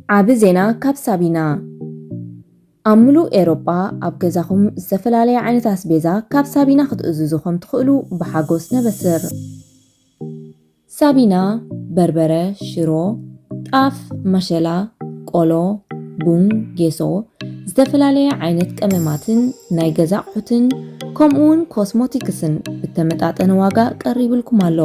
ዓቢ ዜና ካብ ሳቢና። ኣብ ምሉእ ኤውሮጳ ኣብ ገዛኹም ዝተፈላለየ ዓይነት ኣስቤዛ ካብ ሳቢና ክትእዝዙ ከም ትኽእሉ ብሓጎስ ነበስር። ሳቢና በርበረ፣ ሽሮ፣ ጣፍ፣ መሸላ፣ ቆሎ፣ ቡን፣ ጌሶ፣ ዝተፈላለየ ዓይነት ቀመማትን ናይ ገዛ ኣቑሑትን ከምኡውን ኮስሞቲክስን ብተመጣጠነ ዋጋ ቀሪብልኩም ኣሎ።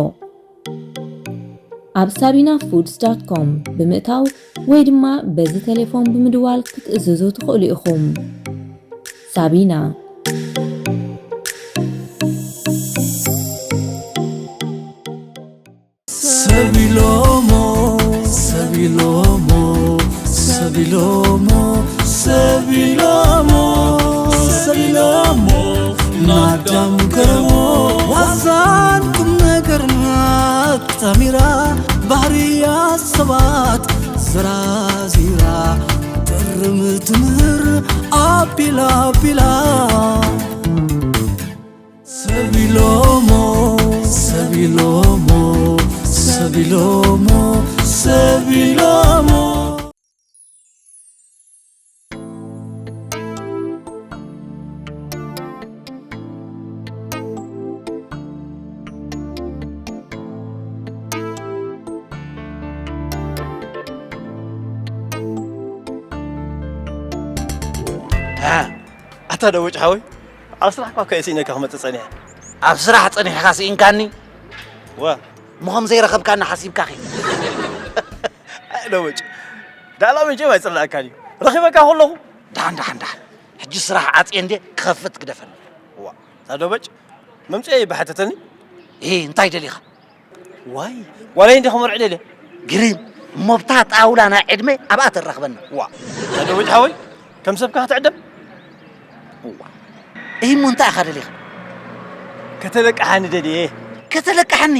ኣብ ሳቢና ፉድስ ዳት ኮም ብምእታው ወይ ድማ በዚ ቴሌፎን ብምድዋል ክትእዝዙ ትኽእሉ ኢኹም። ሳቢና። ሰቢሎሞ ሰቢሎሞ ሰቢሎሞ ሰቢሎሞ ሰቢሎሞ ናዳም ገረሞ ዋዛን ቁም ነገርና ኣጣሚራ ባህርያ ሰባት ዘራዚራ ጥርም ትምህር ኣቢላ ኣቢላ ሰቢሎሞ ሰቢሎሞ ሰቢሎሞ ሰቢሎሞ ኣታ ደወጭ ሓወይ ኣብ ስራሕ እኳ ከየስኢነካ ክመፅእ ፀኒሐ። ኣብ ስራሕ ፀኒሕካ ስኢንካኒ? ወ እሞ ከም ዘይረኸብካኒ ሓሲብካ ኺ? ኣይ ደወጭ ዳላ ምንጭ ኣይፅላእካን እዩ። ረኺበካ ከለኹ ዳሓን ዳሓን ዳሓን ሕጂ ስራሕ ዓፅየ እንዴ ክኸፍት ግደፈኒ። ዋ እታ ደበጭ መምፅኤ ይበሓተተኒ። እ እንታይ ደሊኻ? ዋይ ዋላ እንዲ ክመርዕ ደልየ። ግሪም እሞ ብታ ጣውላ ናይ ዕድመ ኣብኣ ተራኽበና። ዋ እታ ደበጭ ሓወይ ከም ሰብካ ክትዕደም። ዋ እሞ እንታይ ኢኻ ደሊኻ? ከተለቅሓኒ ደልየ። ከተለቅሓኒ?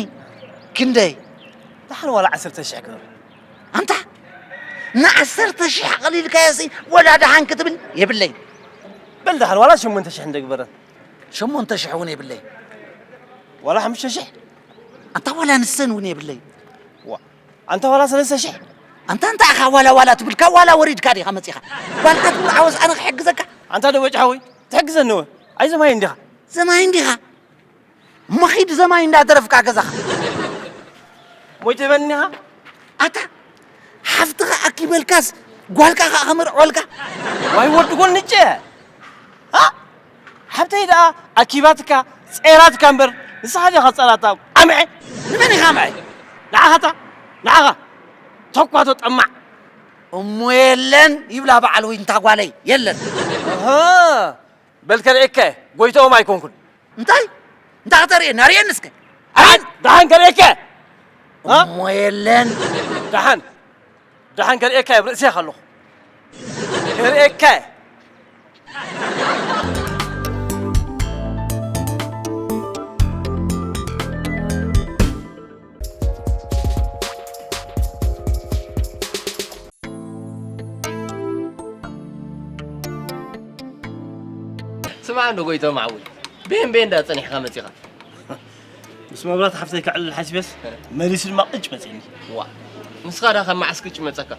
ክንደይ? ደሓን ዋላ ዓሰርተ ሽሕ ክብል። ኣንታ ንዓሰርተ ሽሕ ኣቕሊልካዮሲ ወላ ደሓን ክትብል የብለይ። በል ደሓን ዋላ ሸሞንተ ሽሕ እንደግበረን። ሸሞንተ ሽሕ እውን የብለይ። ዋላ ሓሙሽተ ሽሕ? ኣንታ ዋላ ንሰን እውን የብለይ። ዋ ኣንታ ዋላ ሰለስተ ሽሕ? ኣንታ እንታይ ኢኻ ዋላ ዋላ ትብል? ካብ ዋላ ወሪድካ ዲኻ መጺኻ? ጓልካ ትብል ዓወስ ኣነ ክሕግዘካ? ኣንታ ደበጭ ሓወይ ትሕግዘኒ ወ ኣይ ዘማይ እንዲኻ። ዘማይ እንዲኻ? እሞ ኺድ ዘማይ እንዳደረፍካ ገዛኻ። ሞይተ በልኒኻ? ኣታ ሓፍትኻ ኣኪበልካስ ጓልካ ኸኣ ከመርዕወልካ? ዋይ ወዲ ጎልንጨ። ኣ ሓብተይ ደኣ ኣኪባትካ ጸይራትካ እምበር ንስኻ ዲኻ ጸላታ ኣምዐ። ንመን ኢኻ ኣምዐ? ንዓኻታ ንዓኻ ተኳቶ ጠማዕ። እሞ የለን ይብላ በዓል ወይ እንታ ጓለይ የለን። ኣሃ በል ከርእየካ እየ፣ ጎይትኦም ኣይኮንኩን። እንታይ? እንታይ ከተርእየኒ? ኣርእየኒ እስከ። ኣን ደሓን ከርእየካ እየ። እ? እሞ የለን። ደሓን ደሓን ከርእየካ እየ፣ ኣብ ርእስኻ ኣለኹ። ከርእየካ እየ። ስማዕ እንዶ ጎይቶም ዓወይ፣ ቤን ቤን እንዳ ጸኒሕካ መጺኻ። ምስ መብራት ሓፍተይ ከዕልል ሓሲበስ መሊሱ ድማ ቅጭ መጺእኒ። ዋ፣ ንስኻ ዳ ካብ መዓስ ቅጭ መጸካ?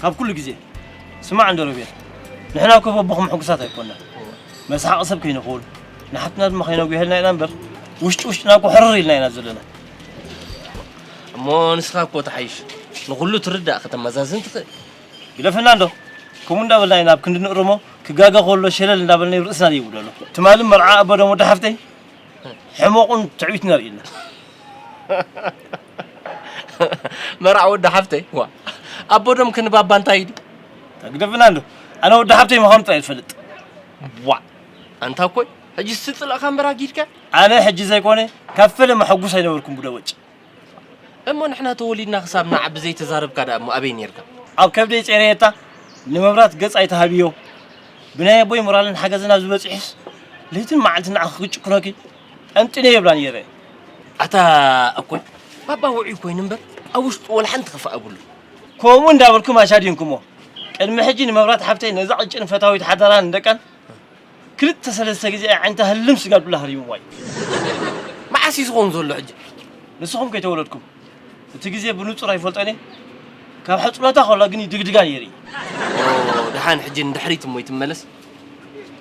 ካብ ኩሉ ግዜ። ስማዕ እንዶ ሮቤል፣ ንሕና እኮ በቦኹም ሕጉሳት ኣይኮንና። መስሓቂ ሰብ ከይንኹን፣ ንሓፍትና ድማ ከይነጉህልና ኢና እምበር፣ ውሽጢ ውሽጥና እኮ ሕርር ኢልና ኢና ዘለና። እሞ ንስኻ እኮ ትሓይሽ፣ ንኹሉ ትርዳእ ከተመዛዝን ትኽእል። ግደፈና እንዶ፣ ከምኡ እንዳበልና ኢና ኣብ ክንዲ ንእርሞ፣ ክጋገ ከሎ ሸለል እንዳበልና ኣብ ርእስና ዘይውደሎ። ትማሊ መርዓ ኣቦ ደም ወዲ ሓፍተይ፣ ሕመቑን ትዕቢትን ኣርእዩና። መርዓ ወዲ ሓፍተይ፣ ዋ፣ ኣቦ ደም ክንባባ እንታይ ኢሉ? ግደፈና እንዶ፣ ኣነ ወዲ ሓፍተይ ምዃኑ ጥራይ ዝፈልጥ። ዋ፣ ኣንታ እኮይ፣ ሕጂ ዝስጥለኻ እምበር ኣጊድካ? ኣነ ሕጂ ዘይኮነ፣ ካብ ፈለማ ሕጉስ ኣይነበርኩን ብደወጭ። እሞ ንሕና ተወሊድና ክሳብ ንዓቢ ዘይተዛረብካ ደኣ እሞ ኣበይ ኔርካ? ኣብ ከብደይ ጸይረየታ፣ ንመብራት ገጽ ኣይትሃብዮ። ብናይ ኣቦይ ሞራልን ሓገዝን ኣብዚ በጺሑስ፣ ለይትን መዓልትን ንዓኺ ክጭክነኪ፣ ጠንጢነ የብላን እየ። ኣታ እኮይ፣ ባባ ውዑይ ኮይኑ እምበር፣ ኣብ ውሽጡ ወላ ሓንቲ ክፋእ የብሉን። ከምኡ እንዳበልኩም ኣሻዲንኩሞ። ቅድሚ ሕጂ ንመብራት ሓፍተይ ነዛ ቅጭን ፈታዊት ሓዳራን ንደቃን ክልተ ሰለስተ ግዜ ኣዒንታ ህልም ስጋድ ብላ ሃሪምዋ እዩ። መዓስ እዩ ዝኸውን ዘሎ ሕጂ? ንስኹም ከይተወለድኩም። እቲ ግዜ ብንጹር ኣይፈልጦን እየ። ካብ ሕጽኖታ ከሎ ግን ይድግድጋ ነይሩ እዩ። ኦ፣ ደሓን ሕጂ ንድሕሪት እሞ ይትመለስ።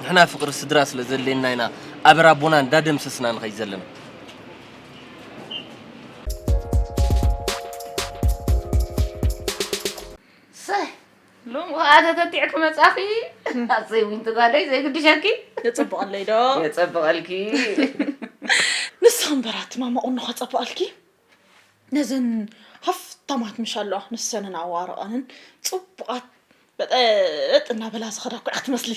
ንሕና ፍቕሪ ስድራ ስለ ዘድልየና ኢና ኣበራቦና እንዳደምሰስና ንኸይድ ዘለና። ሰህ፣ ሎም ኸዓ ተተቲዕኪ መጻኺ። ኣሰይ ዊንቱ ጓለይ፣ ዘይግድሸኪ። የጸብቐለይ ዶ? የጸብቐልኪ። ንስኺ እምበር ኣቲ ማማ ቁኖ ከጸብቐልኪ። ነዘን ሃፍታማት ምሽ ኣለዋ፣ ንሰንን ኣዋርቐንን ጽቡቓት በጠጥ እናበላ ዝኸዳ እኮ ኢኻ ትመስሊ።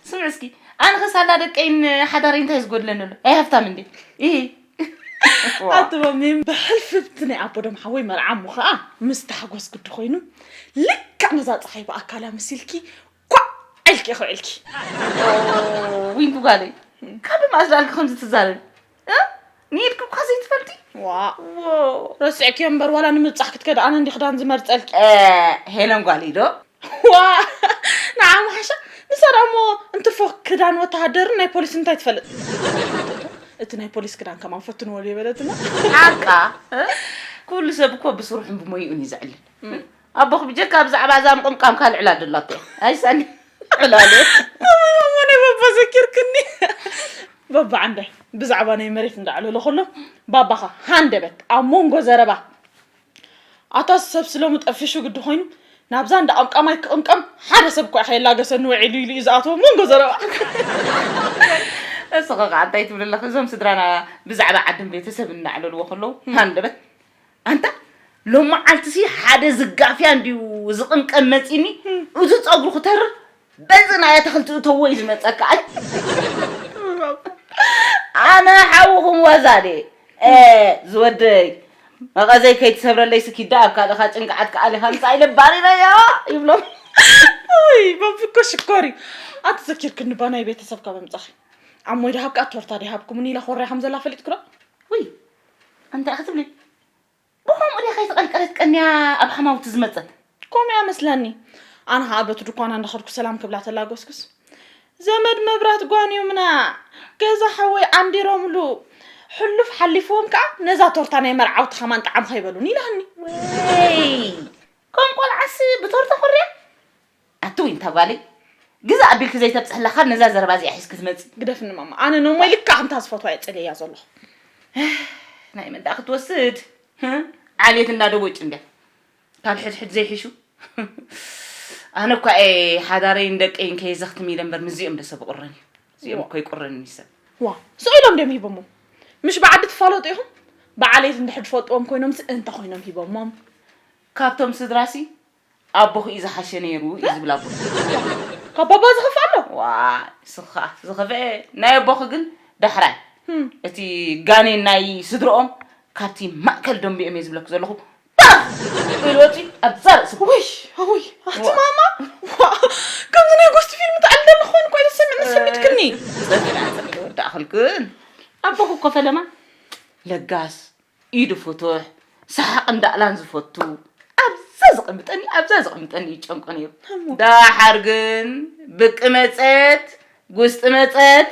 ስምዒ እስኪ፣ ኣነ ኸሳላ ደቀይን ሓዳረይ እንታይ ዝጎድለኒ ኣሎ? ኣይ ሃፍታም እንዴ? ኢሂ። ዋ። ኣቲ ማሚ፣ ብሕልፍቲ ናይ ኣቦ ደም ሓወይ መርዓ እሞ ኸኣ ምስ ተሓጎስ ግዲ ኮይኑ፣ ልክዕ ነዛ ጸሓይ ብኣካላ መሲልኪ ኳዕ ኢልኪ ኢኺ ውዒልኪ። ኦ፣ ዊንቱ ጓለይ፣ ካብ መኣስ ደኣልኪ ከምዚ ትዛረቢ? እ? ንኢድኪ እኳ ዘይትፈልጢ? ዋ። ዎ። ረሲዕክዮ እምበር ዋላ ንምብጻሕ ክትከዲ ኣነ እንዲ ክዳን ዝመርጸልኪ። እ፣ ሄለን ጓለይ ዶ? ዋ። ንዓ ምሓሻ፣ ንሳ ደኣ እሞ እንትርፎ ክዳን ወተሃደርን ናይ ፖሊስ እንታይ ትፈልጥ? እቲ ናይ ፖሊስ ክዳን ከማን ፈትንዎ ድዩ በለትና? ሓቃ፣ እ? ኩሉ ሰብ እኮ ብስርሑን ብሞይኡን እዩ ዘዕልል። እም። ኣቦኺ ብጀካ ብዛዕባ እዛ ምቕምቃም ካልእ ዕላል ደላቶ እያ። ኣይሳኒ ዕላል። እሞ ናይ ባባ ዘኪርክኒ። ባባ ዓንዳይ፣ ብዛዕባ ናይ መሬት እንዳዕለሎ ከሎ፣ ባባኻ ሃንደበት ኣብ መንጎ ዘረባ፣ ኣታ ሰብ ስለ ምጠፊሹ ግዲ ኮይኑ፣ ናብዛ እንዳ ቀምቃማይ ክቕምቀም ሓደ ሰብ እኳ ከየላገሰኒ ውዒሉ ኢሉ እዩ ዝኣተዎ መንጎ ዘረባ። እስኺ ኸዓ እንታይ ትብሊ ኣለኺ? እዞም ስድራና ብዛዕባ ዓድን ቤተሰብን እናዕለልዎ ከለዉ፣ ሃንደበት ኣንታ ሎመዓልትሲ ሓደ ዝጋፍያ እንድዩ ዝቕምቀም መጺኒ፣ እም። እቲ ጸጉሩ ክተርር በዚ ናይ ኣትኽልቲ እተዎ እዩ ዝመጸካ። ኣነ ሓውኹም ዋዛ ድየ? እ፣ ዝወደይ፣ መቐዘይ ከይትሰብረለይ ስኪዳ ኣብ ካልእኻ ጭንቅዓት ክኣሊኻ ምጻእ ኢለ ባሪረዮ ይብሎም። ውይ፣ በብኮ ሽኮር እዩ። ኣቲ ዘኪርክኒ ባ ናይ ቤተሰብካ ምምጻኺ። ኣብ ሞይ ድሃብካ ቶርታ ድሃብኩምኒ ኢላ ኮርያ ከም ዘላ ፈሊጥኩ ዶ? ውይ፣ እንታይ ክትብሊ? ብኸምኡ ድያ ከይተቐልቀለት ቀንያ ኣብ ሓማውቲ ዝመጸት? ከምኡ እያ መስለኒ። ኣነ ኸኣ በቲ ድኳና እንዳኸድኩ ሰላም ክብላ ተላገስኩስ፣ "ዘመድ መብራት ጓንዮምና፣ ገዛ ሓወይ ዓንዲሮምሉ፣ ሕሉፍ ሓሊፍዎም ከኣ ነዛ ቶርታ ናይ መርዓውቲ ኸማን ጠዓም ኸይበሉኒ" ኢላኒ። ወይ! ከም ቆልዓስ ብቶርታ ኮርያ? ኣቲ ዊንታ ጓለይ፣ ግዛእ ኣቢልኪ ዘይተብጽሕላ ካብ ነዛ ዘረባ እዚኣ ሒዝኪ ትመጺ። ግደፍኒ ማማ፣ ኣነ ነሞይ ልክዕ ከምታ ዝፈትዋ እየ ጸልየያ ዘለኹ። ናይ መን ደኣ ክትወስድ? ህም? ዓሌት እንዳ ደቦጭ እንድያ። ካብ ሕድሕድ ዘይሕሹ። ኣነ እኳ እየ ሓዳረይን ደቀይን ከየዘኽትም ኢለ እምበር ምስዚኦም ዶ ሰብ ይቑረን እዩ? እዚኦም እኮ ይቑረንኒ ሰብ። ዋ፣ ስቕ ኢሎም ድዮም ሂቦሞም? ምሽ ብዓዲ ትፋለጡ ኢኹም? ብዓሌት እንድሕር ዝፈልጥዎም ኮይኖምሲ እንታይ ኮይኖም ሂቦሞም? ካብቶም ስድራሲ ኣቦኺ እዩ ዝሓሸ ነይሩ እዩ ዝብል ኣቦ። ካብ ባባ ዝኸፍእ ኣሎ? ዋይ፣ ስኻ ዝኸፍአ ናይ ኣቦኺ ግን ዳሕራይ። ህም። እቲ ጋኔን ናይ ስድርኦም ካብቲ ማእከል ደንቢኦም እየ ዝብለኪ ዘለኹ። ባህ! ኢሉ ወፂኡ ኣብዛ ርእሲ። ውይ፣ ውይ፣ ኣቲ ዋ። ማማ፣ ዋ፣ ከምዚ ናይ ጎስት ፊልም ትኣልደሊ ኮይኑ እኮ እዩ ዝስምዕኒ፣ ሰሚዕክኒ። ጸፊራ፣ ጸፊራ ወዳእኽልክን። ኣቦኺ እኮ ፈለማ ለጋስ፣ ኢዱ ፍቱሕ፣ ሰሓቕን ዳእላን ዝፈቱ፣ ኣብዛ ዘቐምጠኒ፣ ኣብዛ ዘቐምጠኒ ይጨንቆ ነይሩ። እሞ? ደሓር ግን ብቂ መጸት፣ ጉስጢ መጸት።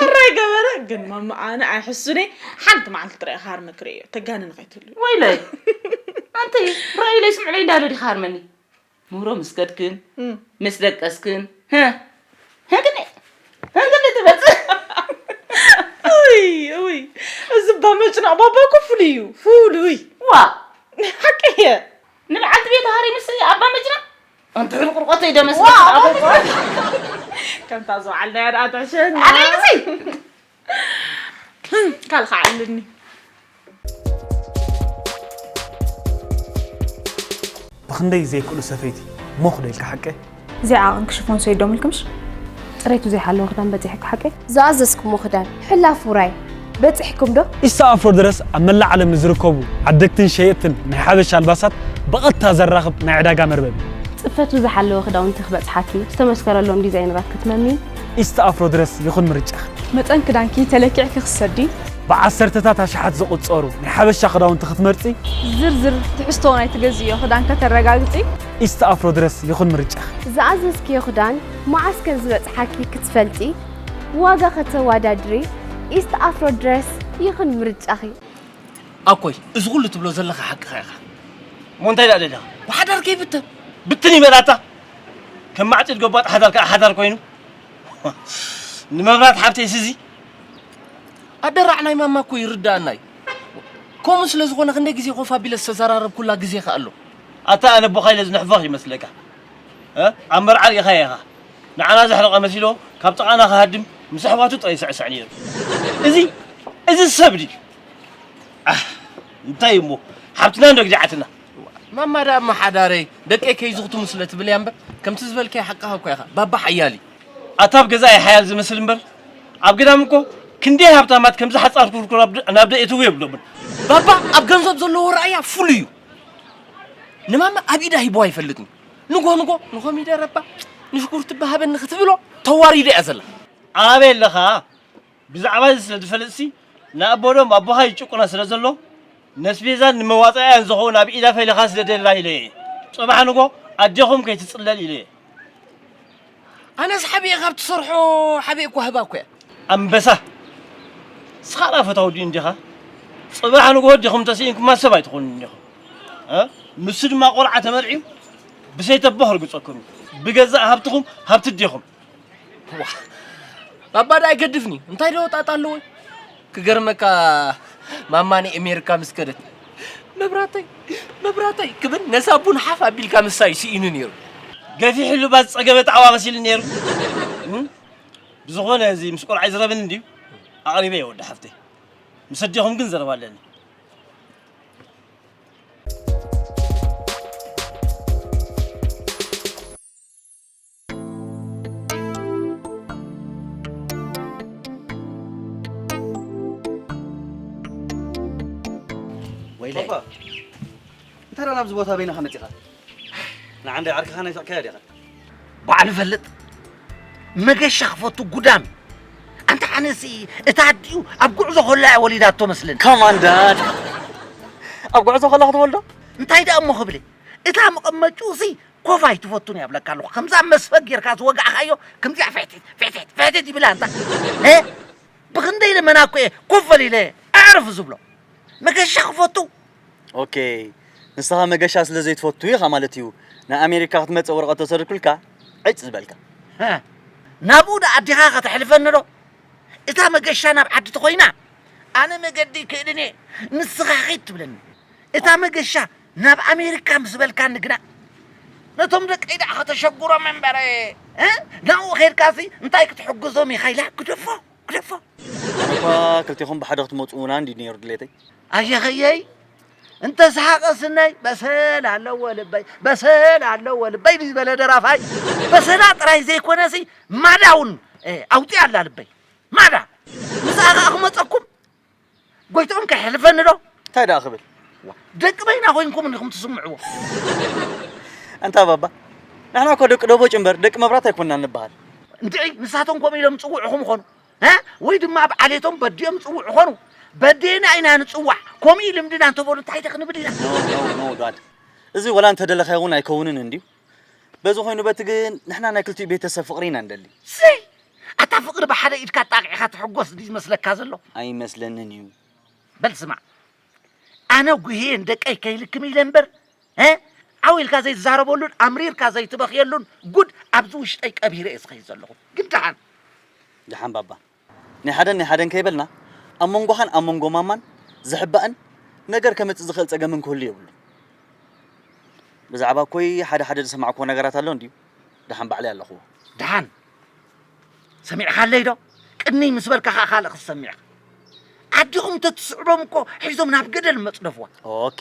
ሕራይ ገበረ፣ ግን ማማ ኣነ ኣይሕሱነይ፣ ሓንቲ መዓልቲ ጥራይ ክሃርመኪ ርእዮ፣ ተጋንኒ ከይትህሉ። ወይለይ፣ ኣንቲ ራእዩለይ ስምዑለይ እንዳለ ዲኻ ሃርመኒ? ምህሮ ምስ ከድክን፣ እም። ምስ ደቀስክን፣ ህህ፣ ህግኒ፣ ህግኒ ትበጽሕ። ውይ፣ ውይ፣ እዚ እባ መጭናቕ ባባ እኮ ፍሉይ እዩ፣ ፍሉይ። ዋ። ሓቂ እየ። ንበዓልቲ ቤት ሃሪምስ ኣባ መጭናቕ? ኣንቲ ሕልቁርቆተይ ደመስለኪ ዋ፣ ኣቦ። ከምታ ዝወዓልናያ ደኣ ትሕሸኒ። ኣነ ግዜ። ካልኻ ዓልኒ። ብኽንደይ ዘይክእሉ ሰፈይቲ ሞኽ ዶ ኢልካ ሓቀ? እዚኣ ዓቐንኪ ሽፎን ሰይዶም ኢልክምሽ? ጽሬቱ ዘይሓለወ ክዳን በጺሕኪ ሓቀ? ዝኣዘዝኩሞ ክዳን ሕላፍ ውራይ በጺሕኩም ዶ? ኢስታ ኣፍሮ ድረስ ኣብ መላእ ዓለም ንዝርከቡ ዓደግትን ሸየጥትን ናይ ሓበሻ ኣልባሳት ብቐጥታ ዘራኽብ ናይ ዕዳጋ መርበብ እዩ። ጽፈቱ ዝሓለወ ክዳውንቲ ክበጽሓኪ፣ ዝተመስከረሎም ዲዛይነራት ክትመሚ። ኢስታ ኣፍሮ ድረስ ይኹን ምርጫኺ። መጠን ክዳንኪ ተለኪዕኪ ክትሰዲ። ብዓሰርተታት ኣሽሓት ዝቑጸሩ ናይ ሓበሻ ክዳውንቲ ክትመርጺ። ዝርዝር ትሕዝቶ ናይ ትገዝእዮ ክዳን ከተረጋግጺ። ኢስት ኣፍሮ ድረስ ይኹን ምርጫኺ። ዝኣዘዝክዮ ክዳን መዓስ ከም ዝበጽሓኪ ክትፈልጢ፣ ዋጋ ከተወዳድሪ፣ ኢስት ኣፍሮ ድረስ ይኹን ምርጫኺ። ኣኮይ፣ እዚ ኩሉ ትብሎ ዘለኻ ሓቅኻ ኢኻ። እሞ እንታይ ደኣ ደሊኻ? ብሓዳር ከይብተን ብትን ይበላታ። ከም ማዕጺድ ገባጥ ሓዳር ከኣ ሓዳር ኮይኑ። ንመብራት ሓብተይ ስዚ ኣደራዕ ናይ ማማ እኮ ይርዳኣና እዩ። ከምኡ ስለ ዝኾነ ክንደይ ግዜ ኮፍ ኣቢለ ዝተዘራረብኩላ ግዜ ከኣ ኣሎ። ኣታ ኣነ ኣቦኻ ኢለ ዝንሕፈኽ ይመስለካ? እ? ኣብ መርዓ ርኢኻዮ ኢኻ። ንዓና ዘሕረቐ መሲሎ ካብ ጥቓና ክሃድም ምስ ኣሕዋቱ ጥራይ ይስዕስዕ ነይሩ። እዚ እዚ ሰብ ድዩ? ኣህ፣ እንታይ እሞ ሓብትና እንዶ ግዲዓትና። ማማ ደኣ እሞ ሓዳረይ ደቀይ ከይዝኽትሙ ስለ ትብል እያ እምበር ከምቲ ዝበልካዮ ሓቅኻ እኮ ኢኻ። ባባ ሓያል እዩ። ኣታ ኣብ ገዛ እዩ ሓያል ዝመስል እምበር ኣብ ገዳም እኮ ክንደይ ሃብታማት ከምዚ ሓጻር ኩርኩር ኣብ ደ- ናብ ደእትዉ የብሎምን። ባባ ኣብ ገንዘብ ዘለዎ ረኣያ ፍሉይ እዩ። ንማማ ኣብ ኢዳ ሂቦ ኣይፈልጥን። ንጎ ንጎ ንኮሚደረ እባ ንሽጉርቲ እባ ሃበኒ ክትብሎ ተዋሪዳ እያ ዘላ። ኣበይ ኣለኻ? ብዛዕባ እዚ ስለ ዝፈልጥሲ ንኣቦዶም ኣቦኻ ይጭቁና ስለ ዘሎ ነስቤዛን ንመዋፅኣያን ዝኸውን ኣብ ኢዳ ፈሊኻ ስደደላ ኢለ እየ። ፅባሕ ንጎ ኣዴኹም ከይትፅለል ኢለ እየ። ኣነስ ሓቢኤ ካብ ትሰርሖ ሓቢኤ እኮ ህባ እኮ እያ። ኣንበሳ ስኻ ዳ ፈታው ድዩ እንዲኻ? ፅባሕ ንጎ ኣዴኹም ተስኢንኩማ ሰብ ኣይትኾኑን እንዲኹም። እ? ንሱ ድማ ቆልዓ ተመርዕዩ ብሰይተቦ ክርግፀኩም እዩ። ብገዛእ ሃብትኹም ሃብቲ ኣዴኹም። ዋ፣ ባባ ደኣ ኣይገድፍኒ እንታይ ደወጣጣ ኣለዎ። ክገርመካ ማማ ንኤሜሪካ ምስ ከደት መብራተይ መብራተይ ክብል ነሳ ቡን ሓፍ ኣቢልካ ምሳይ ስኢኑ ነይሩ። ገፊሕሉ ባ ዝፀገበ ጣዕዋ መሲሉ ነይሩ። እም? ብዝኾነ እዚ ምስ ቆልዓ ይዝረብን እንድዩ ኣቕሪበ እየ ወዲ ሓፍተይ። ምስ ኣዴኹም ግን ዘረባ ኣለኒ። ወይለይ። ባባ፣ እንታይ ደኣ ናብዚ ቦታ በይንኻ መጺኻ? ንዓንደይ ዓርክኻ ናይ ስዕካዮ ዲኻ? ባዕሉ ፈልጥ። መገሻ ክፈቱ ጉዳም። ኣንታ ኣነሲ እታ ኣዲኡ ኣብ ጉዕዞ ከላ እያ ወሊዳቶ መስለኒ። ከማን ዳድ። ኣብ ጉዕዞ ከላ ክትወልዶ? እንታይ ደኣ እሞ ክብል እየ። እታ መቐመጭኡሲ ኮፍ ኣይትፈቱን እያ ብለካ ኣለኹ። ከምዛ መስፈግ ጌርካ ዝወጋዕካዮ ከምዚኣ ፍሕቲት ፍሕቲት ፍሕቲት ይብላ ኣንታ። እ? ብኽንደይ ኢለ መናኮ እየ ኮፍ በል ኢለ ኣዕርፍ ዝብሎ። መገሻ ክፈቱ። ኦኬ፣ ንስኻ መገሻ ስለ ዘይትፈቱ ኢኻ ማለት እዩ ንኣሜሪካ ክትመጽእ ወረቐት ተሰሪኩልካ ዕጭ ዝበልካ። ናብኡ ደኣ ኣዴኻ ከተሕልፈኒ ዶ? እታ መገሻ ናብ ዓዲ ተኾይና ኣነ መገዲ ይክእልን እየ፣ ንስኻ ኺድ ትብለኒ። እታ መገሻ ናብ ኣሜሪካ ምስ በልካኒ ግና ነቶም ደቀይ ደኣ ከተሸግሮም እምበር፣ እ? ናብኡ ኸይድካሲ እንታይ ክትሕግዞም ኢኻ ኢላ ግደፎ፣ ግደፎ። ኣነ እኳ ክልቴኹም ብሓደ ክትመፁ ምና እንዲ ነይሩ ድሌተይ። ኣየኸየይ እንተ ሰሓቐ ስነይ በሰል ኣለዎ ልበይ በሰል ኣለዎ ልበይ ብዝበለ ደራፋይ በሰላ ጥራይ ዘይኮነሲ ማዳ እውን ኣውፂኣ ኣላ ልበይ ማዳ። ምስኣ ከዓ ክመፀኩም ጎይትኦም ከሕልፈኒ ዶ? እንታይ ደኣ ክብል? ደቂ በይና ኮይንኩም እንዲኹም ትስምዕዎ። ኣንታ ባባ፣ ንሕና እኮ ደቂ ደቦጭ እምበር ደቂ መብራት ኣይኮንናን ንበሃል። እንድዒ ንሳቶም ከምኡ ኢሎም ዝፅውዑኹም ኾኑ እ? ወይ ድማ ኣብ ዓሌቶም በዲኦም ዝፅውዑ ኾኑ። በዴና ኢና ንፅዋዕ ከምኡ እዩ ልምድና እንተበሉ እንታይ ደ ክንብል ኢና? No, no, no, Dad. እዚ ወላ እንተደለኻዮ እውን ኣይከውንን እንድዩ። በዚ ኮይኑ በቲ ግን ንሕና ናይ ክልቲኡ ቤተሰብ ፍቕሪ ኢና ንደሊ። ስይ! ኣታ ፍቕሪ ብሓደ ኢድካ ኣጣቒዕኻ ትሕጎስ ድዩ ዝመስለካ ዘሎ? ኣይመስለንን እዩ። በል ስማዕ፣ ኣነ ጉህየን ደቀይ ከይልክም ኢለ እምበር እ? ዓው ኢልካ ዘይትዛረበሉን ኣምሪርካ ዘይትበኽየሉን ጉድ ኣብዚ ውሽጠይ ቀቢረ እየ ዝኸይድ ዘለኹ። ግን ደሓን። ደሓን ባባ። ናይ ሓደን ናይ ሓደን ከይበልና ኣብ መንጎኻን ኣብ መንጎ ማማን ዝሕባእን ነገር ከምጽእ ዝኽእል ጸገምን ክህሉ የብሉን። ብዛዕባ እኮይ ሓደ ሓደ ዝሰማዕክዎ ነገራት ኣሎ እንድዩ። ደሓን ባዕለይ ኣለኽዎ። ደሓን ሰሚዕኻለይ ዶ? ቅድመይ ምስ በልካ ኸዓ ካልእ ክትሰምዕ ኢኻ። ኣዲኹም ተትስዕቦም እኮ ሒዞም ናብ ገደል መጽደፍዋ። ኦኬ።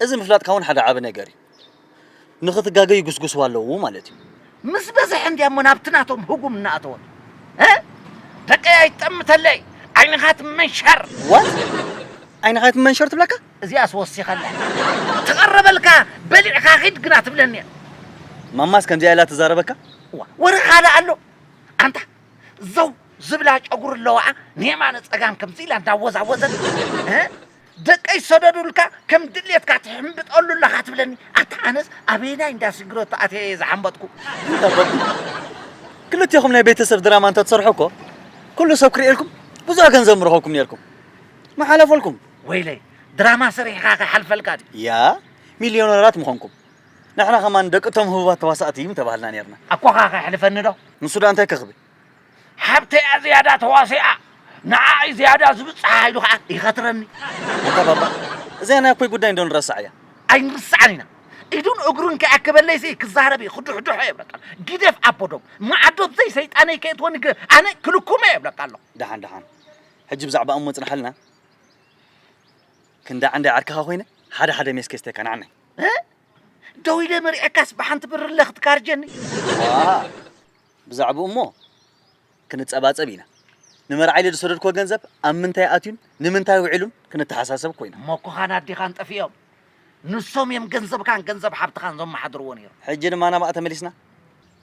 እዚ ምፍላጥካ እውን ሓደ ዓቢ ነገር እዩ። ንኽትጋገዩ ይጉስጉስዋ ኣለዉ ማለት እዩ። ምስ በዝሐ እንድያ እሞ ናብቲ ናቶም ህጉም እናኣተወት። እ? ደቀይ ኣይትጠምተለይ፣ ዓይንኻ ትመንሸር። What? ዓይንኻ ኣይትመንሸር ትብለካ? እዚኣስ ወሲኸላ። ትቐረበልካ በሊዕካ ኺድ ግና ትብለኒ እያ። ማማስ ከምዚኣ ኢላ ትዛረበካ? ዋ፣ ወረ ካልእ ኣሎ። ኣንታ ዘው ዝብላ ጨጉሪ ኣለዋኣ ንየማነ ጸጋም ከምዚ ኢላ እንዳወዛወዘት እ? ደቀይ ሰደዱልካ ከም ድሌትካ ትሕምብጠሉ ኣለኻ ትብለኒ ኣታ ኣነስ ኣበየናይ እንዳ ሲግረቶ ኣትየ እየ ዝሓምበጥኩ። እንተ በቢ ክልቴኹም ናይ ቤተሰብ ድራማ እንተ ትሰርሑ እኮ ኩሉ ሰብ ክርእየልኩም ብዙሕ ገንዘብ ምረኸብኩም ነርኩም። መሓለፈልኩም። ወይለይ፣ ድራማ ሰሪሕኻ ከይሓልፈልካ ድዩ? ያ ሚልዮነራት ምኾንኩም። ንሕና ከማን ደቂ እቶም ህቡባት ተዋሳእቲ ምተባህልና ነርና። ኣኳኻ ከይሕልፈኒ ዶ? ንሱ ዳ እንታይ ከኽብል? ሓብተይ እያ ዝያዳ ተዋሲኣ፣ ንዓይ ዝያዳ ዝብጽሓ ኢሉ ኸዓ ይኸትረኒ። ኣታ ባባ፣ እዚኣ ናይ ኣኮይ ጉዳይ እንዶ ንረስዓ እያ። ኣይንርስዓን ኢና። ኢዱን እግሩን ከይኣከበለይሲ ክዛረብ እዩ፣ ክዱሕዱሖ የብለካ ኣሎ። ግደፍ ኣቦዶም፣ መዓዶብ ዘይሰይጣነይ ከየትወኒ ግደፍ፣ ኣነ ክልኩመ የብለካ ኣሎ። ደሓን ደሓን፣ ሕጂ ብዛዕባ እሞ ጽንሓልና። ክንዳ ዓንዳይ ዓርክኻ ኮይነ ሓደ ሓደ ሜስ ከስተካ ንዓናይ። እ? ደው ኢለ መሪዐካስ ብሓንቲ ብርለ ክትካርጀኒ። ዋ፣ ብዛዕባኡ እሞ ክንጸባጸብ ኢና። ንመርዓ ኢለ ዝሰደድክዎ ገንዘብ ኣብ ምንታይ ኣትዩን ንምንታይ ውዒሉን ክንተሓሳሰብ እኮ ኢና። እሞ እኮኻን ኣዴኻን ጠፊኦም። ንሶም እዮም ገንዘብካን ገንዘብ ሓብትኻን ዘመሓድርዎ ነይሮም። ሕጂ ድማ ናብኣ ተመሊስና።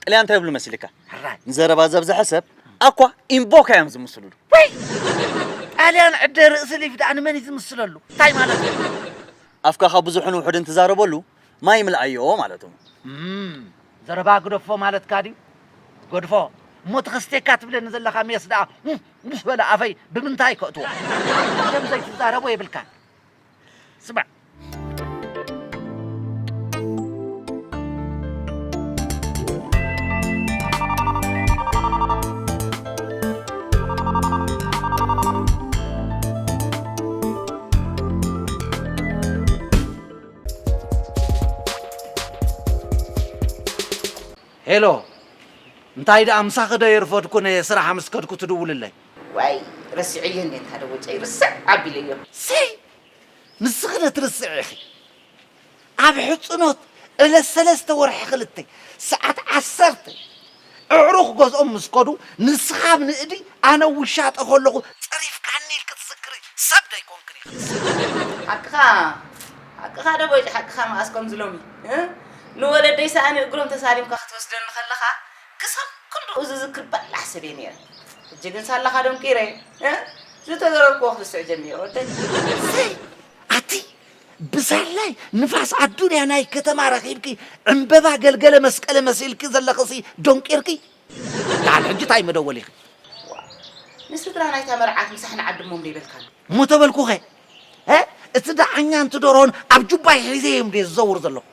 ጥልያን እንታይ ይብሉ መሲልካ? ሕራይ። ንዘረባ ዘብዝሐ ሰብ ኣኳ ኢምቦካ እዮም ዝምስሉሉ። ወይ! ጣልያን ዕደ ርእሲ ሊፍ ደኣ ንመን እዩ ዝምስለሉ? እንታይ ማለት እዩ? ኣፍካ ካብ ብዙሕን ውሑድን ትዛረበሉ ማይ ምልኣዮ ማለት እዩ። እም፣ ዘረባ ግደፎ ማለትካ ድዩ? ገድፎ። እሞ ተኸስቴካ ትብለኒ ዘለኻ ሜስ ደኣ፣ እም፣ ምስ በለ ኣፈይ ብምንታይ ከእትዎ? ከም ዘይትዛረቦ የብልካን። ስማዕ። ሄሎ፣ እንታይ ደኣ ምሳኺ ዶ የርፈድኩ፣ ንስራሕ ምስ ከድኩ ትድውልለይ? ዋይ፣ ረሲዐዮ እንዴ እንታ ዶ ወጨይ፣ ርስዕ ኣቢለዮ። ሰይ፣ ንስኺ ዶ ትርስዒ ኢኺ? ኣብ ሕጽኖት ዕለት ሰለስተ ወርሒ ክልተ ሰዓት ዓሰርተ ኣዕሩኽ ገዝኦም ምስ ከዱ፣ ንስኻ ኣብ ንእዲ ኣነ ውሻጠ ከለኹ ጸሪፍካኒ ኢልኪ ትዝክሪ ሰብ ዶ ኣይኮንክን ኢኺ ንስኺ? ሓቅኻ፣ ሓቅኻ ዶ ቦይጭ፣ ሓቅኻ መኣስ ከምዚ ሎሚ፣ እ? ንወለደይ ሰኣኒ እግሮም ተሳሊምካ ክትወስደኒ ከለኻ ክሳብ ክንድኡ ዝዝክር በላሕ ሰብ እየ ነይረ። ሕጂ ግን ሳላኻ ደንቂረ፣ እ? ዝተዘረርክዎ ክርስዕ ጀሚረ ወደይ። ሰይ፣ ኣቲ ብሳላይ ንፋስ ኣዱንያ ናይ ከተማ ረኺብኪ ዕምበባ ገልገለ መስቀለ መሲልኪ ዘለኽሲ ደንቂርኪ። ደሓን ሕጂ ታይ መደወሊኺ? ዋ፣ ንስድራ ናይታ መርዓት ምሳሕ ንዓድሞም ዶ ይበልካኒ? እሞ ተበልኩኸ? እ? እቲ ደዓኛን እቲ ደርሆን ኣብ ጁባይ ሒዘ እዮም ድየ ዝዘውር ዘለኹ?